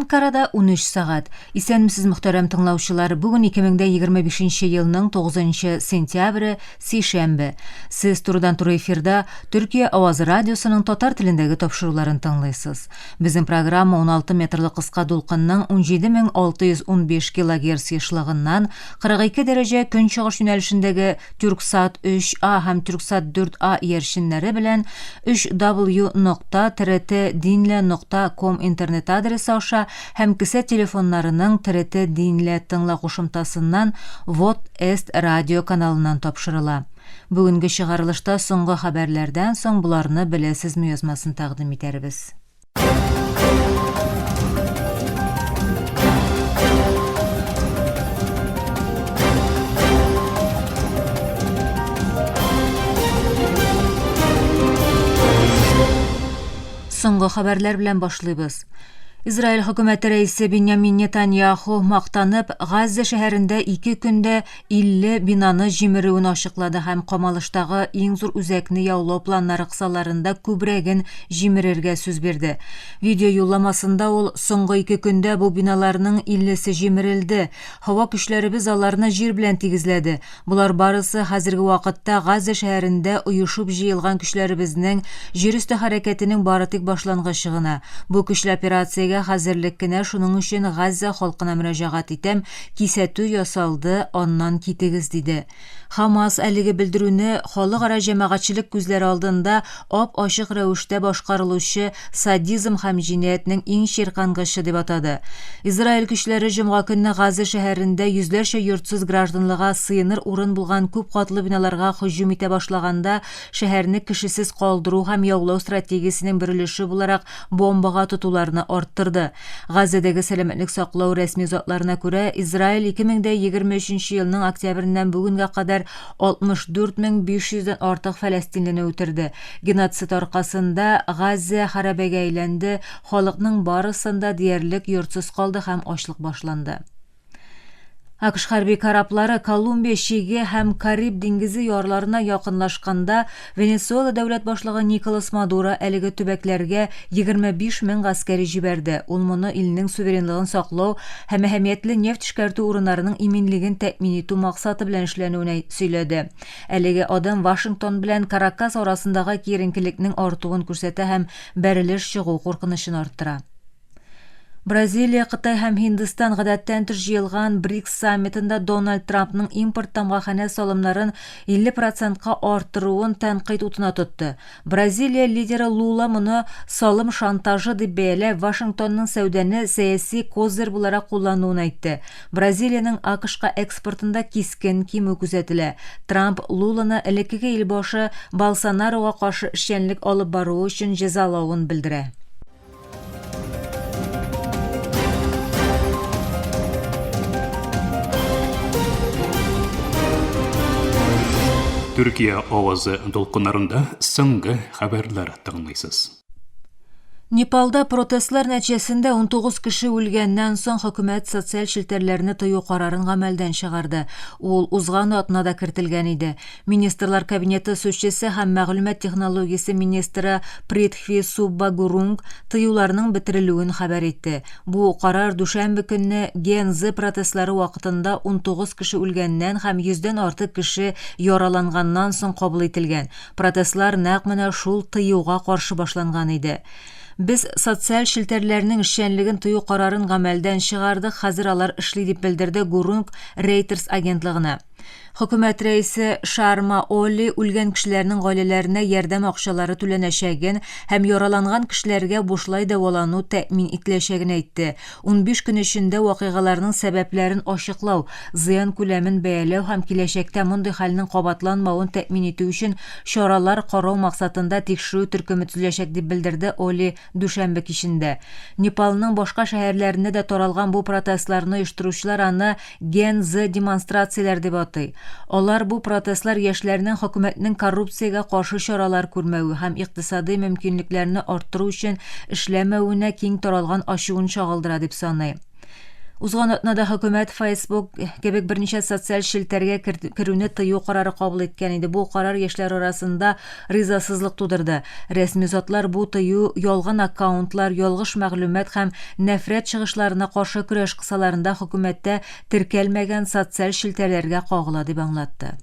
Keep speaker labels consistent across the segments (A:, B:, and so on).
A: Анкарада 13 сәгать. Исәнмесез, мөхтәрәм тыңлаучылар. Бүген 2025 елның 9 сентябре, сишәмбе. Сез турыдан-туры эфирда Төркия авазы радиосының татар телендәге тапшыруларын тыңлыйсыз. Безнең программа 16 метрлы кыска дулкынның 17615 килогерц ешлыгыннан 42 дәрәҗә көнчыгыш юнәлешендәге Тюрксат 3А һәм Тюрксат 4А иярченнәре белән 3W нокта TRT Dinle нокта ком интернет адресы аша һәм кесә телефоннарының TRT Dinle тыңла кушымтасыннан Вот Эст радио каналыннан тапшырыла. Бүгенге чыгарылышта соңгы хәбәрләрдән соң боларны беләсезме язмасын тәкъдим итәрбез. Соңгы хәбәрләр белән башлыйбыз. Израиль хөкүмәте рәисе Беньямин Нетаньяху мактанып, Газзә шәһәрендә ике көндә 50 бинаны җимерүен ачыклады һәм камалыштагы иң зур үзәкне яулау планнары кысаларында күбрәген җимерергә сүз бирде. Видео юлламасында ул, Соңгы ике көндә бу биналарның иллесе җимерелде. Һава көчләребез аларны җир белән тигезләде. Болар барысы хәзерге вакытта Газа шәһәрендә оешып җыелган көчләребезнең җир өсте хәрәкәтенең бары тик башлангычы гына. Бу көчле операциягә хәзерлек кенә, шуның өчен Газа халкына мөрәҗәгать итәм, Кисәтү ясалды, аннан китегез, диде. Хамас әлеге белдерүне халыкара җәмәгатьчелек күзләре алдында ап-ачык рәвештә башкарылучы садизм һәм җинаятьнең иң чиркангычы дип атады. Израиль көчләре җомга көнне Газа шәһәрендә йөзләрчә йортсыз гражданлыга сыеныр урын булган күп катлы биналарга һөҗүм итә башлаганда шәһәрне кешесез калдыру һәм яулау стратегиясенең бер өлеше буларак бомбага тотуларны арттырды. Газзәдәге сәламәтлек саклау рәсми затларына күрә, Израиль 2023 елның октябреннән бүгенгә кадәр 64 500 дән артык фәләстинлене үтерде. Геноцид аркасында Газзә хәрабәгә әйләнде, халыкның барысын да диярлек йортсыз калды һәм ачлык башланды. АКШ хәрби кораблары Колумбия чиге һәм Кариб диңгезе ярларына якынлашканда, Венесуэла дәүләт башлыгы Николас Мадуро әлеге төбәкләргә 25 мең гаскәри җибәрде. Ул моны илнең суверенлыгын саклау һәм әһәмиятле нефть эшкәртү урыннарының иминлеген тәэмин итү максаты белән эшләнүен сөйләде. Әлеге адым Вашингтон белән Каракас арасындагы киеренкелекнең артуын күрсәтә һәм бәрелеш чыгу куркынычын арттыра. Бразилия, Кытай һәм Һиндстан гадәттән тыш җыелган БРИКС саммитында Дональд Трампның импорт тамгаханә салымнарын 50 процентка арттыруын тәнкыйть утына тотты. Бразилия лидеры Лула моны салым шантажы дип бәяләп, Вашингтонның сәүдәне сәяси козырь буларак куллануын әйтте. Бразилиянең АКШка экспортында кискен кимү күзәтелә. Трамп Луланы элеккеге илбашы Болсонаруга каршы эшчәнлек алып баруы өчен җәзалавын белдерә.
B: Төркия авазы дулкыннарында соңгы хәбәрләр тыңлыйсыз.
A: Непалда протестлар нәтиҗәсендә 19 кеше үлгәннән соң хөкүмәт социаль челтәрләрне тыю карарын гамәлдән чыгарды. Ул узган атнада кертелгән иде. Министрлар Кабинеты сүзчесе һәм мәгълүмат технологиясе министры Притхви Субба Гурунг тыюларның бетерелүен хәбәр итте. Бу карар дүшәмбе көнне Ген-З протестлары вакытында 19 кеше үлгәннән һәм йөздән артык кеше яраланганнан соң кабул ителгән. Протестлар нәкъ менә шул тыюга каршы башланган иде. Без социаль челтәрләрнең эшчәнлеген тыю карарын гамәлдән чыгардык, хәзер алар эшли, дип белдерде Гурунг Reuters агентлыгына. Хөкүмәт рәисе Шарма Оли үлгән кешеләрнең гаиләләренә ярдәм акчалары түләнәчәген һәм яраланган кешеләргә бушлай дәвалану тәэмин ителәчәген әйтте. 15 көн эчендә вакыйгаларның сәбәпләрен ачыклау, зыян күләмен бәяләү һәм киләчәктә мондый хәлнең кабатланмавын тәэмин итү өчен чаралар карау максатында тикшерү төркеме төзеләчәк, дип белдерде Оли Дүшәмбе кичендә. Непалның башка шәһәрләрендә дә таралган бу протестларны оештыручылар аны Ген-З демонстрацияләр дип атый. Алар бу протестлар яшьләрнең хөкүмәтнең коррупциягә каршы чаралар күрмәве һәм икътисадый мөмкинлекләрне арттыру өчен эшләмәвенә киң таралган ачуын чагылдыра дип саный. Узган атнада хөкүмәт Facebook кебек берничә социаль челтәргә керүне тыю карары кабул иткән иде. Бу карар яшьләр арасында ризасызлык тудырды. Рәсми затлар бу тыю ялган аккаунтлар, ялгыш мәгълүмат һәм нәфрәт чыгышларына каршы көрәш кысаларында хөкүмәттә теркәлмәгән социаль челтәрләргә кагыла дип аңлатты.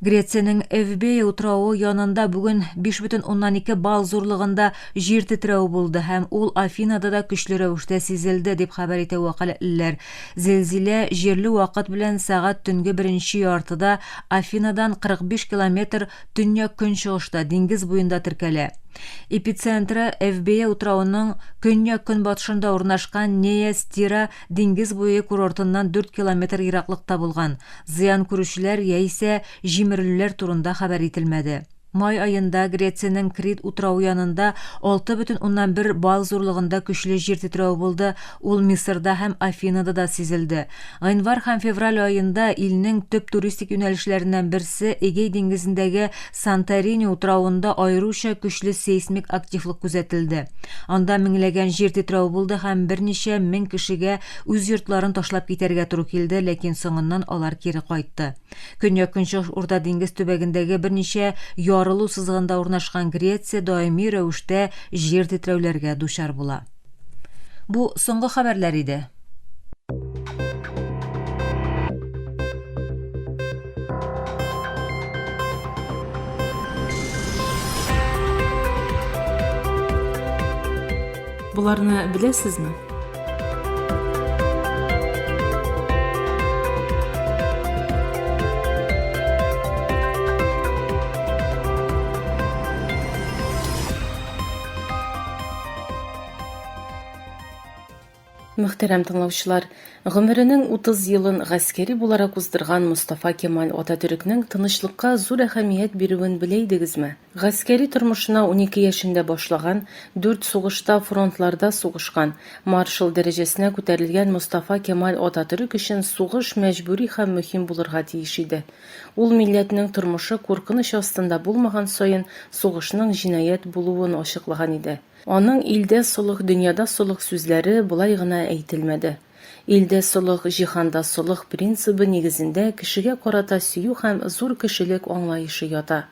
A: Грециянең Эвбея утравы янында бүген 5,2 балл зурлыгында җир тетрәве булды һәм ул Афинада да көчле рәвештә сизелде, дип хәбәр итә вәкаләтлеләр. Зилзилә җирле вакыт белән сәгать төнге беренче яртыда Афинадан 45 километр төньяк-көнчыгышта, диңгез буенда теркәлә. Эпицентры Эвбея утравының көньяк-көнбатышында урнашкан Нея Стира диңгез буе курортыннан 4 километр ераклыкта булган. Зыян күрүчеләр яисә җимерелүләр турында хәбәр ителмәде. Май аенда Грециянең Крит утравы янында 6,1 балл зурлыгында көчле җир тетрәве булды, ул Мисырда һәм Афинада да сизелде. Гыйнвар һәм февраль аенда илнең төп туристик юнәлешләреннән берсе Эгей диңгезендәге Санторини утравында аеруча көчле сейсмик активлык күзәтелде. Анда меңләгән җир тетрәве булды һәм берничә мең кешегә Үз йортларын ташлап китәргә туры килде, ләкин соңыннан алар кире кайтты. Көньяк-көнчыгыш Урта диңгез төбәгендәге берничә ярылу сызыгында урнашкан Греция даими рәвештә җир тетрәүләргә дучар була. Бу соңгы хәбәрләр иде.
C: Боларны беләсезме? Мөхтәрәм тыңлаучылар, гомеренең 30 елын гаскәри буларак уздырган Мостафа Кемаль Ататөрекнең тынычлыкка зур әһәмият бирүен белә идегезме? Гаскәри тормышына 12 яшендә башлаган, дүрт сугышта фронтларда сугышкан, маршал дәрәҗәсенә күтәрелгән Мостафа Кемаль Ататөрек өчен сугыш мәҗбүри һәм мөһим булырга тиеш иде. Ул милләтнең тормышы куркыныч астында булмаган саен сугышның җинаять булуын ачыклаган иде. Аның Илдә солых, дөньяда солых сүзләре болай гына әйтелмәде. Илдә солых, җиһанда солых принцибы нигезендә кешегә карата сөю һәм зур кешелек аңлаешы ята.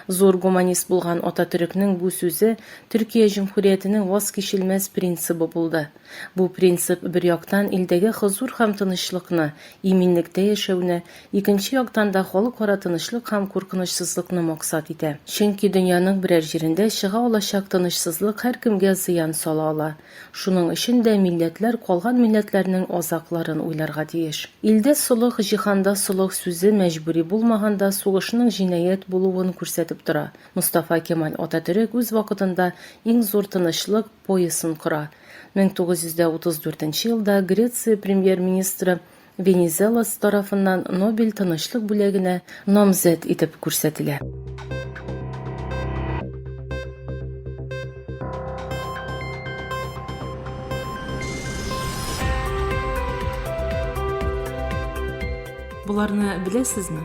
C: Зур гуманист булган Ататөрекнең бу сүзе Төркия җөмһүриятенең ваз кичелмәс принцибы булды. Бу принцип бер яктан илдәге хозур һәм тынычлыкны, иминлектә яшәүне, икенче яктан да халыкара тынычлык һәм куркынычсызлыкны максат итә. Чөнки дөньяның берәр җирендә чыга алачак тынычсызлык һәркемгә зыян сала ала. Шуның өчен дә милләтләр калган милләтләрнең азакларын уйларга тиеш. Илдә солых, җиһанда солых сүзе мәҗбүри булмаганда сугышның җинаять булуын күрсәтеп тора. Мостафа Кемаль Ататөрек үз вакытында иң зур тынычлык поясын кора. 1934 нче елда Греция премьер-министры Венизелос тарафыннан Нобель тынычлык бүләгенә намзәт итеп күрсәтелә. Боларны беләсезме?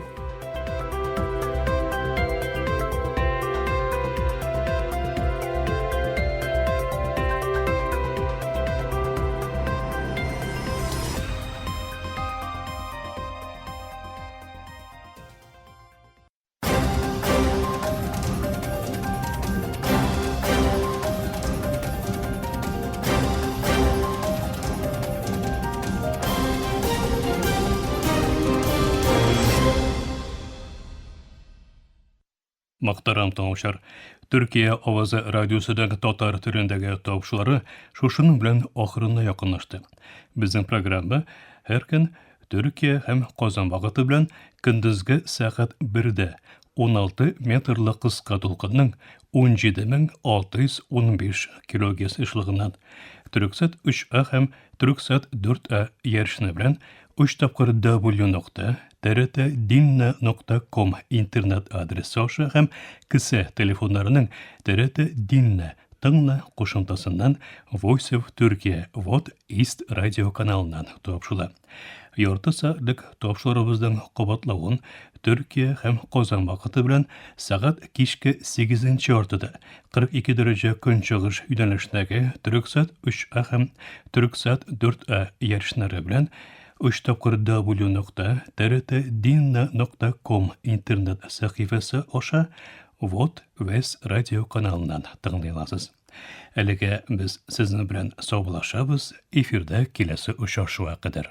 B: Мөхтәрәм тыңлаучылар, Төркия авазы радиосының татар телендәге тапшырулары шушының белән ахырына якынлашты. Безнең программа һәр көн Төркия һәм Казан вакыты белән көндезге сәгать 1дә 16 метрлы кыска дулкынның 17615 килогерц ешлыгыннан Төрксат 3А һәм Төрксат 4А ярышны белән 3 тапкыр W нокта TRT нокта ком интернет адресы аша һәм кесә телефоннарының TRT Dinle тыңла кушымтасыннан Voice of Turkey Вот East радио каналыннан тапшыла. Ярты сәгатьлек тапшыруыбызның кабатлавын Төркия һәм Казан вакыты белән сәгать кичке 8 яртыда 42 дәрәҗә көнчыгыш юнәлешендәге Төрексат 3А һәм Төрексат 4А ярышнары белән 3 тапкыр w нокта trtdinna нокта ком интернет сәхифәсе аша Вот Вес радио каналыннан тыңлый аласыз. Әлегә без сезнең белән саубуллашабыз, эфирда киләсе очрашуга кадәр.